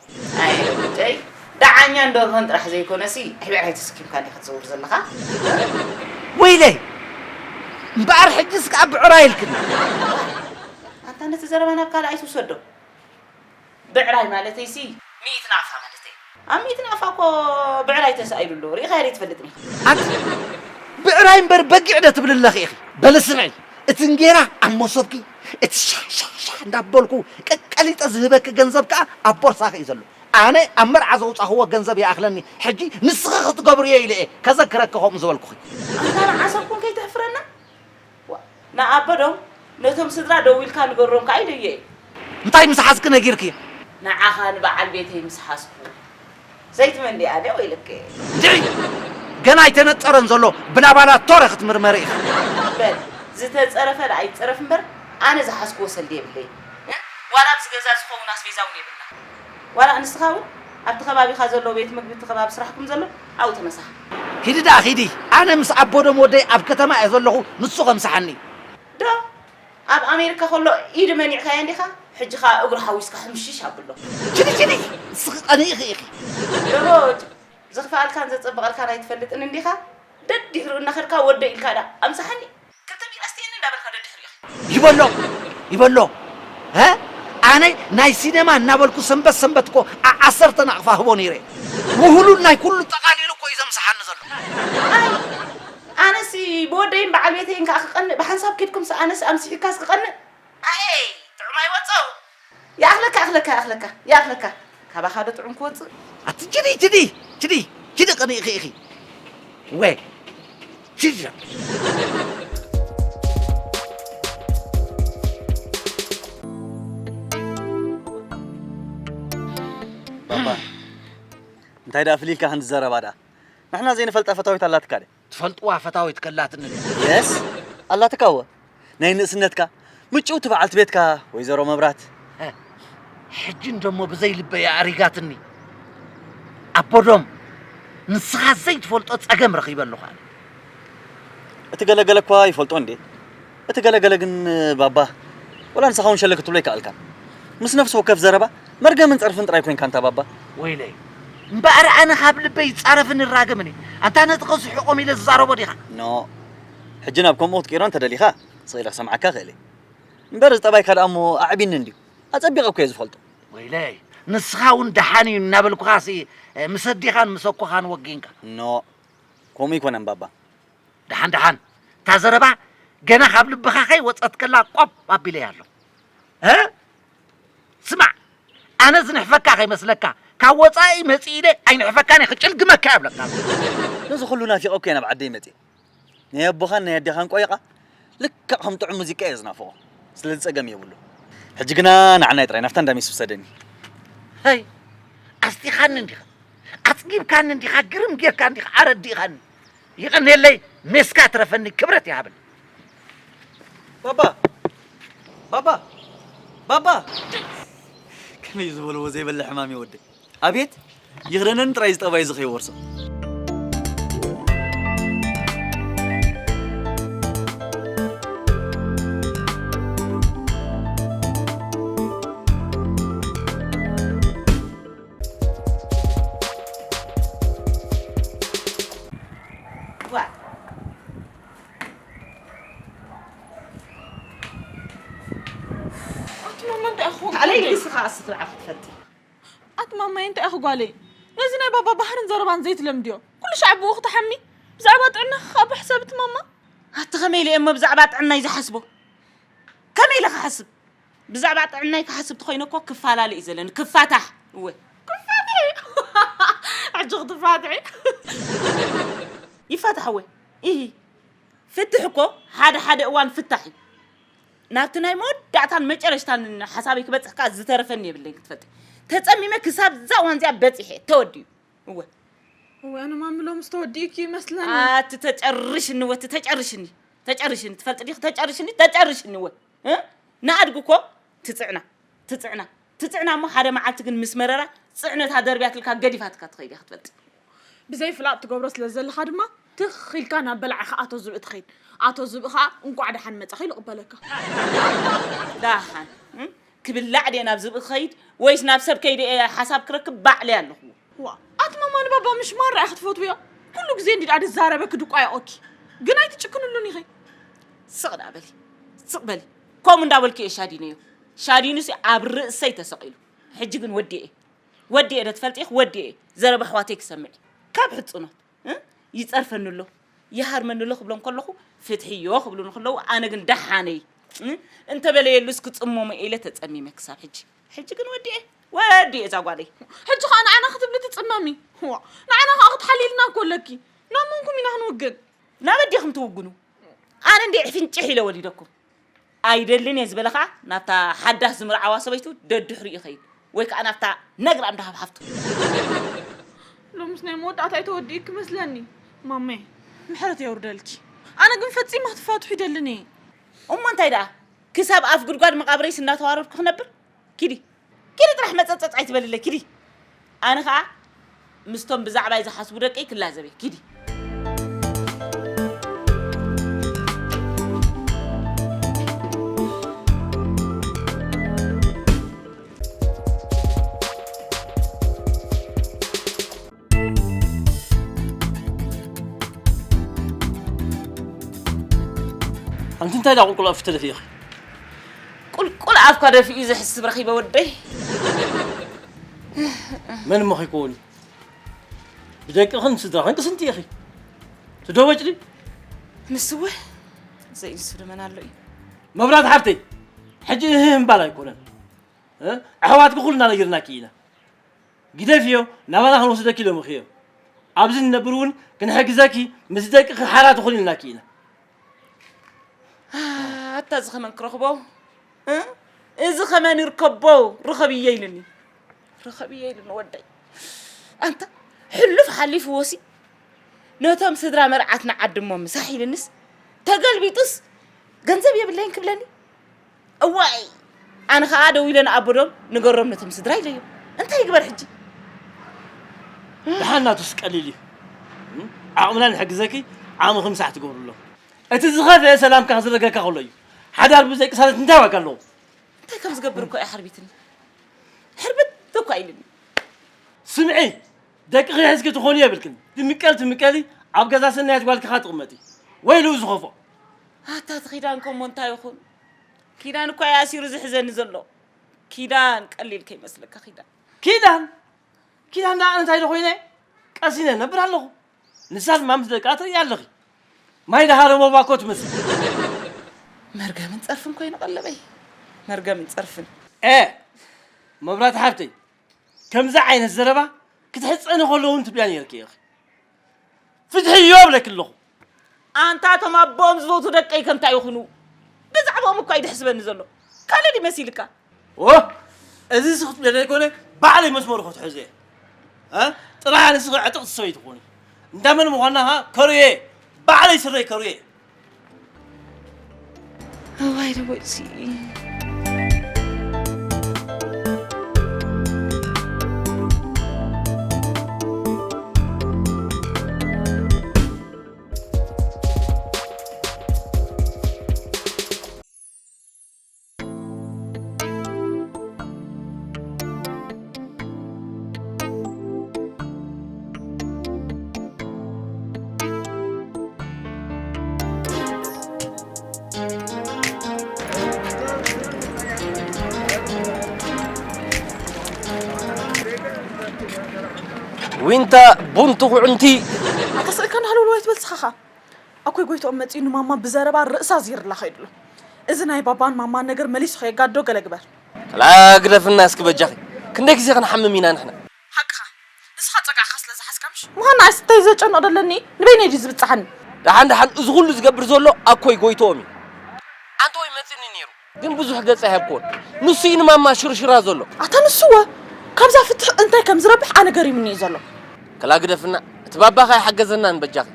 ኣይ ደቁጨይ፣ ደዓኛን ደርሆን ጥራሕ ዘይኮነሲ፣ ብዕራይ ተሰኪምካ ዲኻ ትዘውር ዘለኻ? ወይለይ! እምበኣር ሕጅስ ከኣ ብዕራይ ኢልክኒ። ኣንታ ነቲ ዘረባ ናብ ካልእ ኣይትውሰዶ። ብዕራይ ማለተይሲ ሚእቲ ናቕፋ ማለተይ። ኣብ ሚእቲ ናቕፋ እኮ ብዕራይ ተሳኢሉ ኣሎ። ርኢኻዮ ዶ ኣይትፈልጥን ኢኻ? ኣንቲ ብዕራይ እምበር በጊዕ ዶ ትብሊ ኣለኺ ኢኺ? በሊ ስምዒ፣ እቲ እንጌራ ኣብ መሶብኪ፣ እቲ ሻሕ ሻሕ ሻሕ እንዳበልኩ ቀቀሊጠ ዝህበኪ ገንዘብ ከኣ ኣብ ቦርሳኺ እዩ ዘሎ። ኣነ ኣብ መርዓ ዘውጻኽዎ ገንዘብ ይኣኽለኒ። ሕጂ ንስኺ ክትገብርዮ ኢለ እየ ከዘክረኪ ከምኡ ዝበልኩኺ። ኣንታ ንዓሰብ ኮን ከይተሕፍረና። ዋ፣ ንኣበዶም ነቶም ስድራ ደዊልካ ንገሮም ከኣ ኢለዮ እየ። እንታይ ምስ ሓዝኪ ነጊርክዮ? ንዓኻ ንበዓል ቤተይ ምስ ሓዝኩ። ዘይትመን ድያ ድያ ወይለከ? ድዒ! ገና ኣይተነጸረን ዘሎ ብላባላቶረ ክትምርመሪ ኢኻ። በል፣ ዝተጸረፈ ደኣ ይጸረፍ እምበር፣ ኣነ ዝሓዝክዎ ሰልዲ የብለይን። እ? ዋላ ኣብዚ ገዛ ዝኸውን ኣስቤዛ እውን የብልና። ዋላ ንስኻ እውን ኣብቲ ከባቢኻ ዘሎ ቤት ምግቢ እቲ ከባቢ ስራሕኩም ዘሎ ኣብኡ ተመሳኽ። ኪዲ ደኣ ኪዲ፣ ኣነ ምስ ኣቦዶም ወደይ ኣብ ከተማ እየ ዘለኹ፣ ንሱ ከምስሓኒ። ዶ ኣብ ኣሜሪካ ከሎ ኢዱ መኒዕካዮ እንዲኻ፣ ሕጂ ኸኣ እግሩ ሓዊስካ ሕምሽሽ ኣብሎ። ኪዲ ኪዲ፣ ንስኺ ቀኒእኺ ኢኺ። ደቦጭ፣ ዘኽፍኣልካን ዘጸብቐልካን ኣይትፈልጥን እንዲኻ፣ ደድሕሩ እናኸድካ ወደይ ኢልካ ደኣ ኣምስሓኒ። ክልተ ቢራ ኣስትየኒ እንዳበልካ ደድሕሪኡ። ይበሎ ይበሎ። ሀ? ኣነ ናይ ሲነማ እናበልኩ ሰንበት ሰንበት እኮ ዓ- ዓሰርተ ናቕፋ ህቦ ነይረ። ውህሉል ናይ ኩሉ ጠቓሊሉ እኮ እዩ ዘምስሓኒ ዘሎ። ኣይ፣ ኣነሲ ብወደይን በዓል ቤተይን ከዓ ክቐንእ፣ ብሓንሳብ ኬድኩምሲ ኣነሲ ኣምሲሒካስ ክቐንእ። ኣይ፣ ጥዑም ኣይወጾ። ይኣኽለካ፣ ይኣኽለካ፣ ይኣኽለካ፣ ይኣኽለካ። ካባኻ ዶ ጥዑም ክወጽእ? ኣቲ ጅዲ፣ ጅዲ፣ ጅዲ፣ ጅዲ ቅንኢ ኽኢኺ። ወ፣ ጅዲ። ባባ፣ እንታይ ደኣ ፍሊልካ ክንዲ ዘረባ ደኣ? ንሕና ዘይንፈልጣ ፈታዊት ኣላትካ ደ? ትፈልጥዋ ፈታዊት ከላትኒ ድያ? የስ፣ ኣላትካ እወ። ናይ ንእስነትካ ምጭውቲ በዓልቲ ቤትካ ወይዘሮ መብራት። ሀ፣ ሕጂ እንደሞ ብዘይ ልበይ ኣሪጋትኒ። ኣቦዶም፣ ንስኻ ዘይትፈልጦ ጸገም ረኺበ ኣለኹ ኣነ። እቲ ገለገለ እኳ ይፈልጦ እንዴ? እቲ ገለገለ ግን ባባ ወላ ንስኻ እውን ሸለክ ክትብሎ ኣይከኣልካን። ምስ ነፍሲ ወከፍ ዘረባ መርገምን ጸርፍን ጥራይ ኮንካ እንታ ባባ። ወይለይ፣ እምበኣር ኣነ ካብ ልበይ ይጻረፍን ይራገምን እየ። ኣንታ ነቲ ከስሕቖም ኢለ ዝዛረቦ ዲኻ? ኖ፣ ሕጂ ናብ ከምኡ ክትቅይሮ እንተደሊኻ ስቕ ኢለ ክሰምዓካ እኽእል እየ። እምበር እዚ ጠባይካ ደኣ እሞ ኣዕቢኒ እንድዩ። ኣጸቢቐ እኮ እየ ዝፈልጦ። ወይለይ፣ ንስኻ እውን ደሓን እዩ እናበልኩኻሲ፣ ምስ ኣዴኻን ምስ ኣኮኻን ወጊንካ። ኖ፣ ከምኡ ኣይኮነን ባባ። ደሓን ደሓን፣ እታ ዘረባ ገና ካብ ልብኻ ከይወጸት ከላ ቆብ ኣቢለያ ኣሎ። እ? ስማዕ፣ ኣነ ዝንሕፈካ ከይመስለካ፣ ካብ ወጻኢ መጺእ ኢለ ኣይንሕፈካን እየ፣ ክጭልግመካ እየ እብለካ። ነዚ ኩሉ ናፊቐ እኮ እየ ናብ ዓደይ መጺእ። ናይ ኣቦኻን ናይ ኣዴኻን ቆይቓ ልክዕ ከም ጥዑም ሙዚቃ እየ ዝናፍቖ። ስለዚ ጸገም የብሉ። ሕጂ ግና ንዓናይ ጥራይ ናብታ እንዳ ሜስ ውሰደኒ። ሀይ፣ ኣስጢኻኒ እንዲኻ፣ ኣጽጊብካኒ እንዲኻ፣ ግርም ጌርካ እንዲኻ ኣረዲእኻኒ። ይቕንየለይ፣ ሜስካ ትረፈኒ፣ ክብረት ይሃበኒ። ባባ፣ ባባ፣ ባባ። ከመይ ዝበልዎ ዘይበለ ሕማም እዩ ወደይ። ኣቤት፣ ይኽደነኒ ጥራይ እዚ ጠባይ እዚ ከይወርሶ። ዋ። ኣቲ ማማ እንታይ ኢኹ? ታዕለይ ንስኻ ኣስፍርዓ ክትፈቲ። ኣቲ ማማይ እንታይ ኢኹ ጓለይ? ነዚ ናይ ባባ ባህርን ዘረባን ዘይትለምድዮ። ኩሉ ሻዕ ብኡ ክትሓሚ። ብዛዕባ ጥዕናኻ ካብ ሕሰብ እቲ ማማ። ኣቲ ከመይ ኢለ እሞ ብዛዕባ ጥዕናይ ዝሓስቦ? ከመይ ኢለ ክሓስብ? ብዛዕባ ጥዕናይ ክሓስብ ተኾይነ እኮ ክፈላለ እዩ ዘለኒ። ክፋታሕ። እወ። ክፋትሒ? ሕጂ ክትፋትሒ? ይፋታሕ እወ። ኢሂ። ፍትሕ እኮ ሓደ ሓደ እዋን ፍታሕ እዩ። ናብቲ ናይ መወዳእታን መጨረሽታን ሓሳበይ ክበጽሕ ከኣ ዝተረፈኒ የብለይን ክትፈልጢ። ተጸሚመ ክሳብ እዛ እዋን እዚኣ በጺሐ። ተወዲኡ። እወ። እወ፣ ኣነ ማሚ ሎምስ ተወዲኡኪ ይመስለኒ። ኣቲ ተጨርሽኒ እወ፣ እቲ ተጨርሽኒ። ተጨርሽኒ። ትፈልጢ ዲኺ? ተጨርሽኒ፣ ተጨርሽኒ እወ። እ? ንኣድጊ እኮ ትጽዕና፣ ትጽዕና፣ ትጽዕና እሞ ሓደ መዓልቲ ግን ምስ መረራ ጽዕነታ ደርብያትልካ ገዲፋትካ ትኸይድ እያ ክትፈልጢ። ብዘይ ፍላጥ ትገብሮ ስለ ዘለኻ ድማ ትኽ ኢልካ ናብ በላዕኻ ኣቶ ዝብኢ ትኸይድ። ኣቶ ዝብኢ ኸኣ እንቋዕ ደሓን መጻኺ ኢሉ ይቕበለካ። ደሓን፣ እ? ክብላዕ ድየ ናብ ዝብኢ ክኸይድ ወይስ ናብ ሰብ ከይደ እየ ሓሳብ ክረክብ ባዕለይ ኣለኹዎ። ዋ፣ ኣቲ ማማ ንባባ ምሽ ማራ ኢኺ ትፈትውዮ? ኩሉ ግዜ እንዲ ደኣ ዝዛረበኪ ድቋየኦኪ። ግን ኣይትጭክንሉን ኢኺ። ስቕ ደኣ በሊ፣ ስቕ በሊ። ከምኡ እንዳበልኩ እየ ሻዲነዮ። ሻዲኑሲ ኣብ ርእሰይ ተሰቒሉ። ሕጂ ግን ወዲኤ። ወዲኤ ዶ ትፈልጢ ኢኺ? ወዲኤ። ዘረባ ኣሕዋተይ ክሰምዕ እየ። ካብ ሕጹኖት። እ? ይጸርፈኒ ኣሎ፣ ይሃርመኒ ኣሎ ክብሎም ከለኹ፣ ፍትሒ እዮ ክብሉኒ ከለዉ፣ ኣነ ግን ደሓነይ፣ እ? እንተበለየሉስ ክጽመሞ ኢለ ተጸሚመ ክሳብ ሕጂ። ሕጂ ግን ወዲኤ፣ ወዲኤ እዛ ጓለይ። ሕጂ ኸኣ ንዓና ክትብሊ ትጽመሚ? ዋ፣ ንዓና ኸኣ ክትሓልይልና እኮ ኣለኪ። ናብ መንኩም ኢና ክንውግን? ናብ ኣዴኹም ትውግኑ። ኣነ እንድየ ፍንጭሕ ኢለ ወሊደኩም። ኣይደልን እየ ዝበለ ኸኣ ናብታ ሓዳስ ዝምርዓዋ ሰበይቱ ደድሕሪኡ ይኸይድ፣ ወይ ከኣ ናብታ ነግራም ደሃብ ሓፍቱ። ሎምስ ናይ መወዳእታ ኣይተወዲእኪ መስለኒ። ማሜ፣ ምሕረት የውርደልኪ። ኣነ ግን ፈጺመ ክትፋትሑ ይደልን እየ። እሞ እንታይ ደኣ? ክሳብ ኣፍ ጉድጓድ መቓብረይስ እናተዋረድኩ ክነብር? ኪዲ፣ ኪዲ ጥራሕ መጸጸጽ ኣይትበልለይ፣ ኪዲ። ኣነ ኸኣ ምስቶም ብዛዕባይ ዝሓስቡ ደቀይ ክላዘብ እየ፣ ኪዲ። ኣንቲ እንታይ ደኣ ቁልቁል ኣፍ ተደፊእኺ? ቁልቁል ኣፍካ ደፊኡ ዘሕስብ ረኺበ ወደይ። መን እሞ ከይከውን እዩ? ብደቅኽን ስድራኽን ቅስንቲ ኢኺ። ትዶ ወጭዲ? ንስወ ዘይንሱ ደመና ኣሎ እዩ። መብራት ሓብተይ፣ ሕጂ እህ እምባል ኣይኮነን። እ? ኣሕዋትኪ ኩልና ነጊርናኪ ኢና። ግደፍዮ፣ ናባና ክንወስደኪ ኢሎም እኽዮ። ኣብዚ ንነብር እውን ክንሕግዘኪ፣ ምስ ደቅኺ ሓራ ትኹን ኢልናኪ ኢና። ኣታ እዚ ኸመን ክረኽቦ? እ? እዚ ኸመን ይርከቦ? ርኸብዮ ኢሉኒ። ርኸብዮ ኢሉኒ ወደይ። ኣንታ ሕሉፍ ሓሊፍዎሲ ነቶም ስድራ መርዓትና ዓድሞ ምሳሕ ኢልንስ ተገልቢጡስ ገንዘብ የብለይን ክብለኒ። እዋይ! ኣነ ኸኣ ደዊለ ንኣቦዶም ንገሮም ነቶም ስድራ ኢለዮም። እንታይ ይግበር ሕጂ? ደሓን ናቱስ ቀሊል እዩ። ዓቕምና ንሕግዘኪ፣ ዓቕምኺ ምሳሕ ትገብርሎም። እቲ ዝኸፍአ ሰላምካ ክዝረገካ ከሎ እዩ። ሓዳር ብዘይ ቅሳነት እንታይ ዋጋ ኣለዎ? እንታይ ከም ዝገብር እኮ እያ ሓርቢትኒ። ሕርብት እኮ ኢልኒ። ስምዒ፣ ደቅኺ ሒዝኪ ትኾኒ የብልክን። ትምቀል ትምቀሊ፣ ኣብ ገዛ ሰናየት ጓልኪ ኢኻ ትቕመጢ። ወይሉ ዝኸፍኦ። ኣታ እቲ ኪዳን ከሞ እንታይ ይኹን? ኪዳን እኮ እዩ ኣሲሩ ዝሕዘኒ ዘሎ። ኪዳን ቀሊል ከይመስለካ ኪዳን። ኪዳን? ኪዳን ደኣ እንታይ ዶ ኮይነ? ቀሲነ ነብር ኣለኹ። ንሳ ድማ ምስ ደቃ ትርኢ ኣለኺ። ማይ ደሃረ ሞባኮ ትመስል። መርገምን ጸርፍን ኮይኑ ቀለበይ። መርገምን ጸርፍን። ኤ፣ መብራት ሓብተይ፣ ከምዚ ዓይነት ዘረባ ክትሕጸኒ ከሎ እውን ትብልያ ነይርኪ ኢኺ። ፍትሒ እዮ እብለኪ ኣለኹ። ኣንታ እቶም ኣቦኦም ዝፈቱ ደቀይ ከ እንታይ ይኹኑ? ብዛዕባኦም እኳ እዩ ድሕስበኒ ዘሎ። ካልእ ድዩ መሲልካ? ኦ፣ እዚ ሲ ክትብለኒ ኣይኮነ፣ ባዕለይ መስመሩ ክትሕዞ እየ። እ? ጥራሕ ንስኺ ዕጥቕቲ ሰበይቲ ትኾኒ። እንዳመን ምዃንና ኸ ከርእየ፣ ባዕለይ ስረይ ከርእየ። እዋይ ደቦጭሲ። ዊንታ ቡን ትኹዕንቲ። ኣታ ስእልካ ናህለውለው ኣይትበል ስኻኻ። ኣኮይ ጎይትኦም መጺኡ ንማማ ብዘረባ ርእሳ ዚርላ ኸይዱ ኣሎ። እዚ ናይ ባባን ማማን ነገር መሊሱ ኸየጋድዶ ገለ ግበር። ላ ግደፍና እስኪ በጃኺ። ክንደይ ግዜ ክንሓምም ኢና ንሕና? ሓቅኻ። ንስኻ ጸጋዕኻ ስለ ዝሓዝካ ምሽ? ምዃን ንዓይስ እንታይ ዘጨንቕ ደለኒ? ንበይነይ ድዩ ዝብጽሓኒ? ደሓን ደሓን እዚ ኩሉ ዝገብር ዘሎ ኣኮይ ጎይትኦም እዩ። ኣንተ ወይ መጺኒ ነይሩ። ግን ብዙሕ ገጽ ኣይሃብክዎን። ንሱ እዩ ንማማ ሽርሽራ ዘሎ። ኣታ ንሱወ ካብዛ ፍትሕ እንታይ ከም ዝረብሕ ኣነ ገሪሙኒ እዩ ዘሎ። ከላ ግደፍና፣ እቲ ባባኻ ኣይሓገዘናን በጃኺ።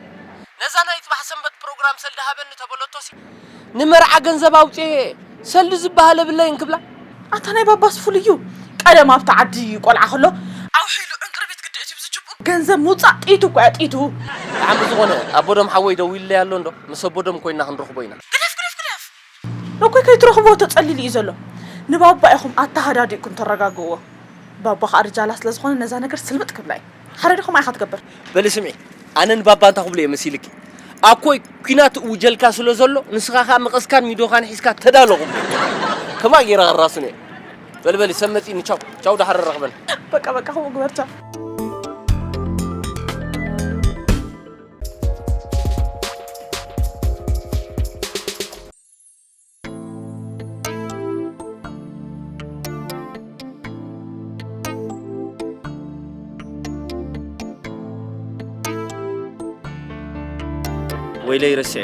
ነዛ ናይ ጽባሕ ሰንበት ፕሮግራም ሰልዲ ሃበኒ ተበለቶሲ፣ ንመርዓ ገንዘብ ኣውጽኤ ሰልዲ ዝበሃል የብለይን ክብላ። ኣታ ናይ ባባስ ፍሉይ እዩ። ቀደም ኣብቲ ዓዲ ቆልዓ ከሎ ኣውሒሉ ዕንቅርቢት ግዲ እትዩ ዝጅቡ። ገንዘብ ምውጻእ ጥይቱ እኮ እያ ጥይቱ። ብጣዕሚ ዝኾነ ኣቦዶም ሓወይ ደዊሉለይ ኣሎ እንዶ፣ ምስ ኣቦዶም ኮይና ክንረኽቦ ኢና። ግደፍ፣ ግደፍ፣ ግደፍ። ነኮይ ከይትረኽቦ ተጸሊሉ እዩ ዘሎ። ንባባ ኢኹም ኣተሃዳዲእኩም ተረጋግእዎ። ባባ ኸኣ ርጃላ ስለ ዝኾነ ነዛ ነገር ስልምጥ ክብላ እዩ። ሓደ ዲኹም ኣይኻ ትገብር። በሊ ስምዒ፣ ኣነ ንባባ እንታይ ክብሎ እየ መሲልኪ? ኣኮይ ኲናት እውጀልካ ስለ ዘሎ፣ ንስኻ ኸኣ መቐስካን ሚዶኻን ሒዝካ ተዳሎ ክብሎ። ከማ ገይረ ክራሱን እየ። በሊ በሊ፣ ሰብ መጺእኒ፣ ቻው። ቻው፣ ደሓር ንራኸበና። በቃ በቃ፣ ከምኡ ግበር፣ ቻው። ወይለይ ረሲዐ።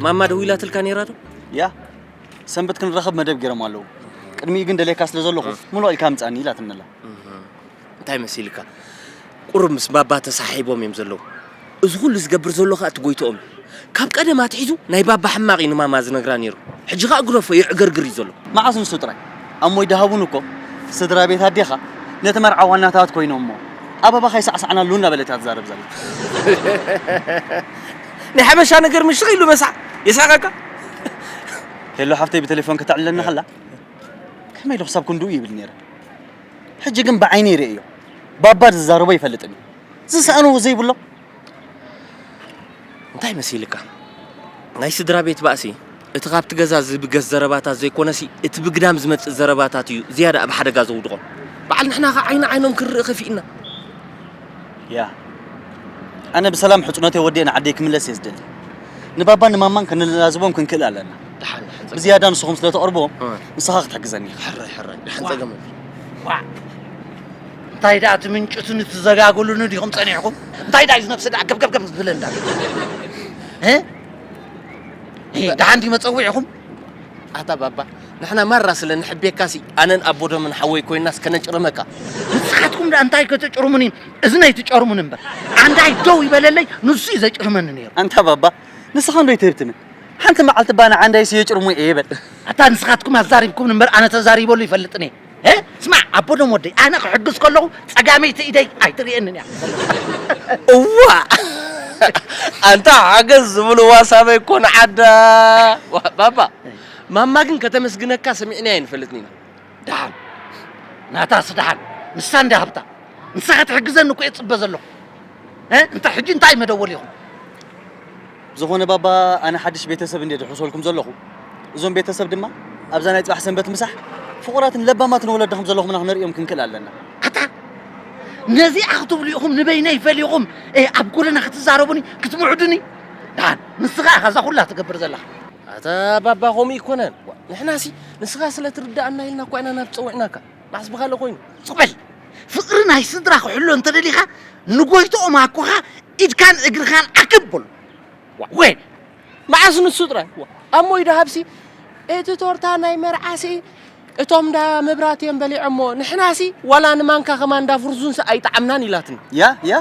ማማ ደዊላትልካ ነይራ ዶ? ያ፣ ሰንበት ክንራኸብ መደብ ገይሮም ኣለዉ። ቅድሚኡ ግን ደልየካ ስለ ዘለኹ፣ ምሉእ ኢልካ ምጻኒ ኢላትኒ ኣላ። እንታይ መሲልካ? ቁሩብ ምስ ባባ ተሰሓሒቦም እዮም ዘለዉ። እዚ ኩሉ ዝገብር ዘሎ ኸኣ እቲ ጎይትኦም እዩ። ካብ ቀደም ኣትሒዙ ናይ ባባ ሕማቕ እዩ ንማማ ዝነግራ ነይሩ። ሕጂ ኸኣ ግረፎ የዕገርግር እዩ ዘሎ። መዓስ ንሱ ጥራይ? ኣሞይ ደሃቡን እኮ ስድራ ቤት ኣዴኻ ነቲ መርዓ ዋናታት ኮይኖም እሞ ኣበባ ከይሳዕሳዕናሉ እናበለት እያ ትዛረብ ዘላ። ናይ ሓበሻ ነገር ምሽኽ ኢሉ መሳሕ የስሕቐካ። ሄሎ ሓፍተይ ብቴሌፎን ከተዕልለኒ ከላ ከመይ ኢሉ ክሳብ ክንድኡ ይብል ነይረ። ሕጂ ግን ብዓይነይ ይርእዮ። ባባ ዝዛረቦ ይፈልጥን እዩ። ዝሰኣንዎ ዘይብሎ። እንታይ መሲልካ? ናይ ስድራ ቤት ባእሲ፣ እቲ ካብቲ ገዛ ዝብገስ ዘረባታት ዘይኮነሲ፣ እቲ ብግዳም ዝመጽእ ዘረባታት እዩ ዝያዳ ኣብ ሓደጋ ዘውድቖም። በዓል ንሕና ኸኣ ዓይኒ ዓይኖም ክንርኢ ከፊእና። ያ፣ ኣነ ብሰላም ሕጽኖተይ ወዲኤ ንዓደይ ክምለስ እየ ዝደሊ። ንባባን ንማማን ከነላዝቦም ክንክእል ኣለና። ደሓን፣ ደሓን ጸገም። ብዝያዳ ንስኹም ስለ ተቕርብዎም፣ እ። ንስኻ ክትሕግዘኒ ኢኻ። ሕራይ፣ ሕራይ፣ ደሓን ዋ። ጸገም የብሉን። ዋ። እንታይ ደኣ ትምንጭቱን ትዘጋገሉን ዲኹም ጸኒሕኩም? እንታይ ደኣ እዩ ነፍሲ ደኣ ገብገብገብ ዝብለኒ ደኣ? እ? እ፣ ደሓን ድዩ መጸውዒኹም? ኣታ ባባ፣ ንሕና ማራ ስለ ንሕቤካሲ፣ ኣነን ኣቦዶምን ሓወይ ኮይናስ ከነጭርመካ። ንስኻትኩም ደኣ እንታይ ከተጭርሙኒ? እዝነይ ትጨርሙኒ እምበር። ኣንታይ ደው ይበለለይ፣ ንሱ እዩ ዘጭርመኒ ነይሩ። ኣንታ ባባ፣ ንስኻ እንዶ ኣይትህብትምን? ሓንቲ መዓልቲ እባ ንዓንዳይሲ የጭርሙ እየ በል። ኣታ ንስኻትኩም ኣዛሪብኩም እምበር ኣነ ተዛሪበሉ ይፈልጥን እየ። እ? ስማዕ፣ ኣቦዶም ወደይ፣ ኣነ ክሕግዝ ከለኹ ጸጋመይቲ ኢደይ ኣይትርእየንን እያ። እዋ! ኣንታ ሓገዝ ዝብልዋ ሳበይ እኮ ንዓዳ። ዋ፣ ባባ፣ ማማ ግን ከተመስግነካ ሰሚዕናያ ኣይንፈልጥን ኢና። ደሓን ናታስ ደሓን ንሳ እንዳ ሃብታ ንሳ ክትሕግዘኒ እኮ እየ ዝፅበ ዘለኹ። እ? እንተ ሕጂ እንታይ መደወል ኢኹም? ብዝኾነ ባባ፣ ኣነ ሓድሽ ቤተሰብ እንደ ድሕሰልኩም ዘለኹ፣ እዞም ቤተሰብ ድማ ኣብዛ ናይ ፅባሕ ሰንበት ምሳሕ ፍቑራትን ለባማትን ወለድኹም ዘለኹምና ክነርእዮም ክንክእል ኣለና። ኣታ ነዚኣ ክትብሉ ኢኹም ንበይነይ ፈሊኹም፣ እ፣ ኣብ ጎደና ክትዛረቡኒ ክትምዕዱኒ? ደሓን ንስኻ ኢኻ እዛ ኩላ ትገብር ዘለኻ። ኣታ ባባ፣ ከምኡ ይኮነን። ዋ፣ ንሕናሲ ንስኻ ስለ ትርድኣና ኢልና እኮ ኢና ናብ ጸዊዕናካ። መዓስ ብኻልእ ኮይኑ? ሱቕ በል። ፍቕሪ ናይ ስድራ ክሕሎ እንተደሊኻ ንጎይትኦም ኣኮኻ ኢድካን እግርኻን ዓክብ በሉ። ዋ፣ ወይን። መዓስ ንሱ ጥራይ? ዋ፣ ኣሞ ኢዳ ሃብሲ፣ እቲ ቶርታ ናይ መርዓሲ እቶም እንዳ መብራት እዮም በሊዖሞ፣ ንሕናሲ ዋላ ንማንካ ከማን እንዳ ፍርዙንሲ ኣይጠዓምናን ኢላትኒ። ያ፣ ያ፣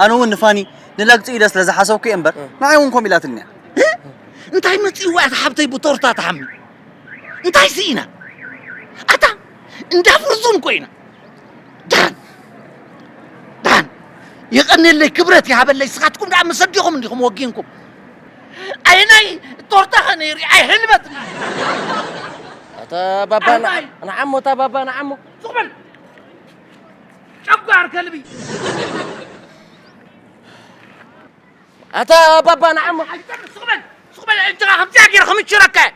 ኣነ እውን ንፋኒ ንላግፂ ኢለ ስለ ዝሓሰብኩ እየ እምበር፣ እ። ንዓይ እውን ከምኡ ኢላትኒ እያ። እ? እንታይ መፂእዋ እታ ሓብተይ ብቶርታ ትሓሚ? እንታይ ስኢና? ኣታ እንዳ ፍርዙን ኮይና። ዳን፣ ዳን፣ የቐኔለይ፣ ክብረት ይሃበለይ። ስኻትኩም ደኣ መሰዲኹም እንዲኹም ወጊንኩም። ኣይናይ ቶርታ ኸነይሪ ኣይሕልበት። ኣታ ባባ ና-፣ ኣይ። ንዓሞ፣ ኣታ ባባ ንዓሞ። ሱቕ በል። ጨጓር ከልቢ። ኣታ ባባ ንዓሞ። ኣይትጠርስ፣ ሱቕ በል፣ ሱቕ በል። እጅኻ ከምዚኣ ገይረ ከምችረካ እየ።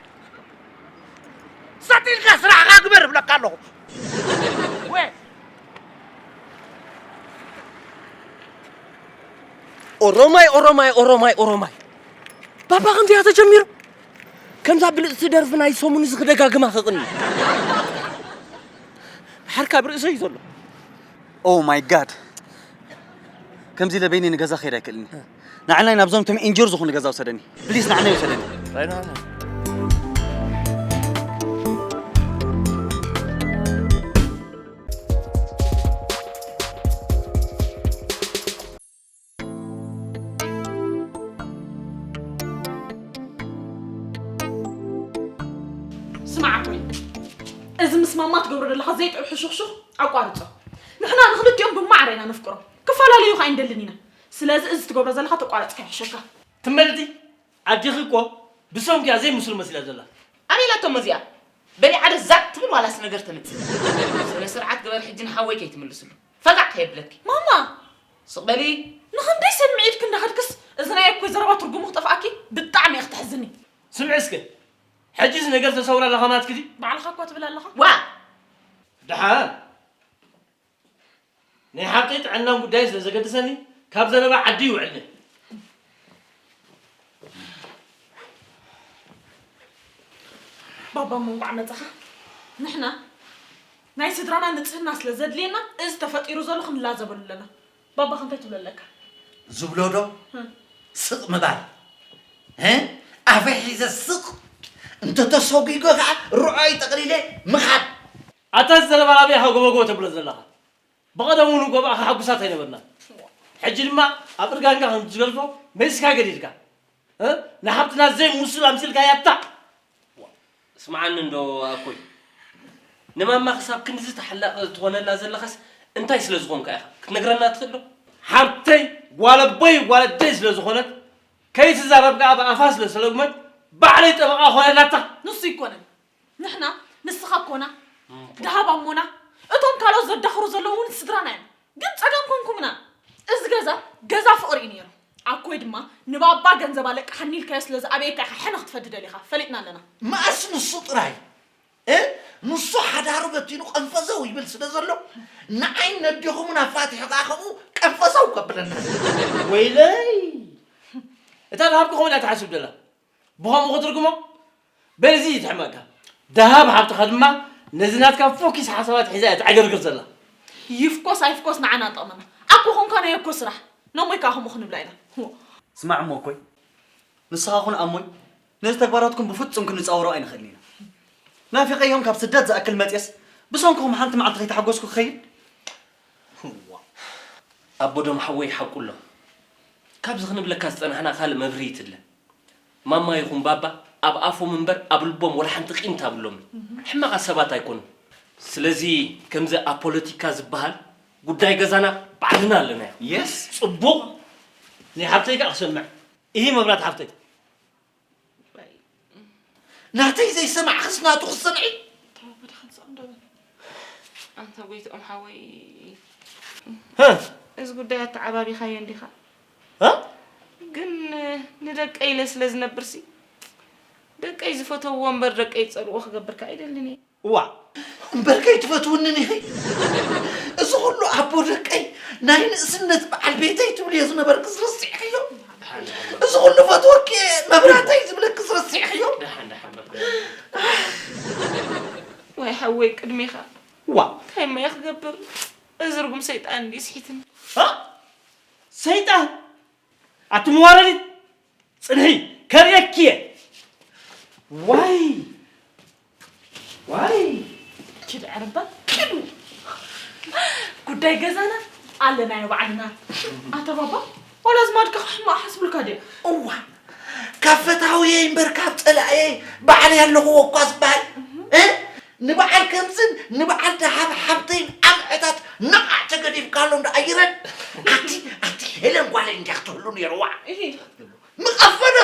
ሰጥ ኢልካ ስራሕኻ ግበር እብለካ ኣለኹ። ወ- ኦሮማይ፣ ኦሮማይ፣ ኦሮማይ፣ ኦሮማይ። ባባ ከምዚኣ ተጀሚሩ። ከምዛ ብልጽቲ ደርፊ ናይ ሰሙን እዚ ክደጋግማ ክቕኒ። ብሓርካ ኣብ ርእሰይ እዩ ዘሎ። Oh my God። ከምዚ ኢለ በይነይ ንገዛ ክኸይድ ኣይክእልን እየ። ንዓናይ ናብዞም እቶም ኢንጆር ዝኾኑ ገዛ ውሰደኒ። ፕሊስ ንዓናይ ውሰደኒ። ስማዕ ኣቦይ፣ እዚ ምስ ማማ ትገብሮ ዘለኻ ዘይጥዑ ሕሹኽሹኽ ኣቋርጾ። ንሕና ንኽልቲኦም ብማዕረ ኢና ነፍቅሮም። ክፈላለዩ ኸኣ ኣይንደልን ኢና። ስለዚ እዚ ትገብሮ ዘለኻ ተቋረጽካ ይሕሸካ። ትመልጢ ኣዴኺ እኮ ብሰንኪ እያ ዘይምስሉ መሲላ ዘላ። ኣበይ ኢላቶም እዚኣ? በሊዓ ዶ ዛጥ ትብል ዋላስ ነገር ተምጽእ? ስነ ስርዓት ግበሪ ሕጂ ንሓወይ ከይትምልስሉ። ፈላጥ ከየብለኪ። ማማ! ስቕ በሊ። ንኽንደይ ሰሚዒትኪ እንዳኸድክስ እዚ ናይ ኣኮይ ዘረባ ትርጉሙ ክጠፍኣኪ ብጣዕሚ እያ ክተሕዝኒ። ስምዒ እስከ። ሕጂ እዚ ነገር ተሰውራ ኣለኻ ናትኪ ድዩ? ባዕልኻ እኮ ትብል ኣለኻ። ዋ! ደሓን። ናይ ሓቂ ጥዕናን ጉዳይን ስለ ዘገድሰኒ ካብ ዘረባ ዓዲ ይውዕልኒ። ባባ እሞ እንቋዕ መጻኻ። ንሕና ናይ ስድራና ንጽህና ስለ ዘድልየና እዚ ተፈጢሩ ዘሎ ክንላዘበሉ ኣለና። ባባኸ እንታይ ትብሎ ኣለካ? ዝብሎ ዶ ስቕ ምባል እ ኣፈይ ሒዘ ስቕ እንተተሰጒጎ ከዓ ርዖይ ጠቕሊለ ምኻድ። ኣታ እዚ ዘረባ ኣበይ ኢኻ ጎቦ ጎቦ ተብሎ ዘለኻ? ብቐደሙ ንጎባኣ ከሓጉሳ ኣይነበርናን። ሕጂ ድማ ኣብ እርጋንካ ከም ዝገድፎ መሊስካ ገዲድካ። እ? ንሓብትና ዘይምስል ኣምሲልካያ ኣታ። ስምዓኒ እንዶ ኣኮይ፣ ንማማ ክሳብ ክንድዚ ተሓላቒ ትኾነላ ዘለኻስ እንታይ ስለ ዝኾንካ ኢኻ? ክትነግረና ትኽእል ዶ? ሓብተይ ጓል ኣቦይ ጓል ኣደይ ስለ ዝኾነት፣ ከይትዛረብ ከኣ ብኣፋ ስለ ሰለጉመት፣ ባዕለይ ጠበቓ ኾነላታ። ንሱ ኣይኮነን። ንሕና ንስኻ ኮና፣ ደሃብ ኣሞና፣ እቶም ካልኦት ዘዳኽሩ ዘለዉ እውን ስድራና እዮም። ግን ጸገም ኮንኩምና። እዚ ገዛ ገዛ ፍቕሪ እዩ ነይሩ። ኣኮይ ድማ ንባባ ገንዘብ ኣለቅሓኒ ኢልካዮ ስለ ዝኣበየካ ኢኻ ሕነ ክትፈዲ ደሊኻ። ፈሊጥና ኣለና። መኣስ ንሱ ጥራይ እ ንሱ ሓዳሩ በቲኑ ቀንፈዘው ይብል ስለ ዘሎ ንዓይ ነዴኹምን ኣፋቲሑ ከኣ ከምኡ ቀንፈዘው ከብለና። ወይለይ እታ ዝሃብኩ ከምኡ እያ ትሓስብ ደላ። ብኸምኡ ክትርጉሞ በዚ እዩ ትሕመካ። ደሃብ ሃብትኻ ድማ ነዚ ናትካ ፎኪስ ሓሳባት ሒዛ እያ ትዕገርግር ዘላ። ይፍኮስ ኣይፍኮስ ንዓና ጠቕመና። ኣኮ ኾንካ ናይ ኣኮ ስራሕ ነሞይ ከኣ ከምኡ ክንብላ ኢና። ስማዕ እሞ ኣኮይ ንስኻ ኹን ኣሞይ ነዚ ተግባራትኩም ብፍጹም ክንጻወሮ ኣይንኽእልን ኢና። ናፊቐዮም ካብ ስደት ዝኣክል መጽየስ ብሰንክኹም ሓንቲ መዓልቲ ከይተሓጎስኩ ክኸይድ? ኣቦ ዶም ሓወይ ሓቁ ኣሎ። ካብዚ ክንብለካ ዝጸናሕና ካልእ መብርሂ ይትለ። ማማ ይኹን ባባ ኣብ ኣፎም እምበር ኣብ ልቦም ወላ ሓንቲ ቂም ታብሎምን። ሕማቓት ሰባት ኣይኮኑን። ስለዚ ከምዚ ኣብ ፖለቲካ ዝበሃል ጉዳይ ገዛና ባዕልና ኣለናዮ። Yes። ጽቡቕ። ናይ ሓብተይ ከኣ ክሰምዕ። እሂ መብራት ሓብተይ። ናተይ ዘይሰማዕኽስ ናቱ ክትሰምዒ? ተባበዲ ሓንሳእ እንዳ በል። ኣንታ ጎይትኦም ሓወይ፣ ሀ እዚ ጉዳይ ኣተዓባቢኻዮ እንዲኻ። ሀ ግን ንደቀይ ኢለ ስለ ዝነብርሲ፣ ደቀይ ዝፈተውዎ እምበር ደቀይ ዝጸልእዎ ክገብር ከኣ ኣይደልን እየ። እዋ እምበር ከይትፈትውንን ኢኺ። እዚ ኩሉ ኣቦ ደቀይ ናይ ንእስነት በዓል ቤተይ ትብልዮ ዝነበርክስ ረሲዕክዮ። እዚ ኩሉ ፈትወኪ መብራተይ ዝብለክስ ረሲዕክዮ። ዋይ ሓወይ ቅድሜኻ እዋ እንታይ ማየ ክገብር? እዚ ርጉም ሰይጣን እንዲ ስሒትኒ። እ? ሰይጣን ኣቲ መዋረዲት ጽንሒ ከርእየኪ እየ። ዋይ ዋይ ኪድ ዕርባ ኪዱ ጉዳይ ገዛና ኣለናዮ ባዕልና። ኣታ ባባ ዋላ ኣዝማድካ ሕማቕ ሓስብልካ ድያ? እዋ ካብ ፈታውየይ እምበር ካብ ጸላእየይ ባዕለይ ኣለኹዎ እኳ ዝበሃል እ? ንበዓል ከምዝን ንበዓል ደሃብ ሓብተይን ኣምዕታት ነቓዕ ተገዲፍካሎም ደኣ ይረድ ኣቲ ኣቲ ሄለን ጓለይ እንዲያ ክትህሉ ነይርዋ እሂ ምቐፈነ